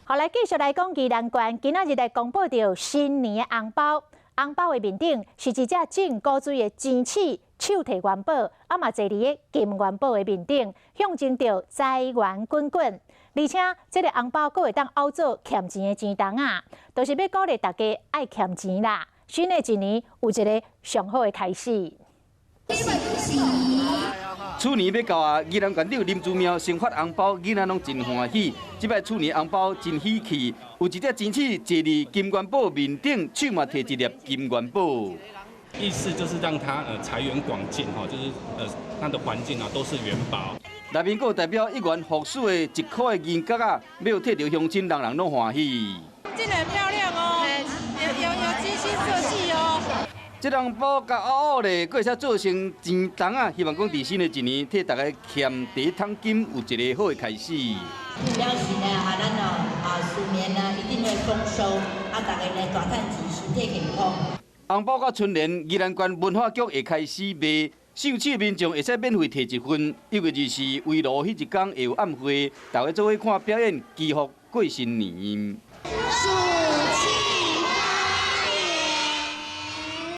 好，來繼續來講宜蘭縣，今仔日來公布著新年的紅包，紅包的面頂是一隻進古錐的錢鼠，手提元寶，啊嘛坐佇个金元寶的面頂，象徵著財源滾滾。而且這个紅包閣會當拗做儉錢的錢筒仔，就是欲鼓勵大家愛儉錢啦。新的一年有一个上好的開始。鼠年欲到啊，宜蘭縣長林姿妙先發紅包，囡仔攏真歡喜。這擺鼠年紅包真喜氣，有一隻錢鼠坐佇金元寶面頂，手嘛提一粒金元寶。意思就是讓他財源廣進，哈，就是它的環境啊都是元寶。內面閣有代表一元復始的一箍的銀角仔，欲提著鄉親，人人攏歡喜。真的很漂亮哦，有精心設計哦。這紅包共拗拗咧，閣會使做成錢筒仔，希望講佇新的一年，替大家儉第一桶金有一個好的開始。表示呢，啊，咱哦啊，鼠年呢一定會豐收，啊，大家呢大趁錢，身體健康。紅包佮春聯，宜蘭縣文化局會開始賣，受試民眾會使免費提一份，尤其是圍爐彼一工會有暗會，大家做伙看表演，祈福過新年。鼠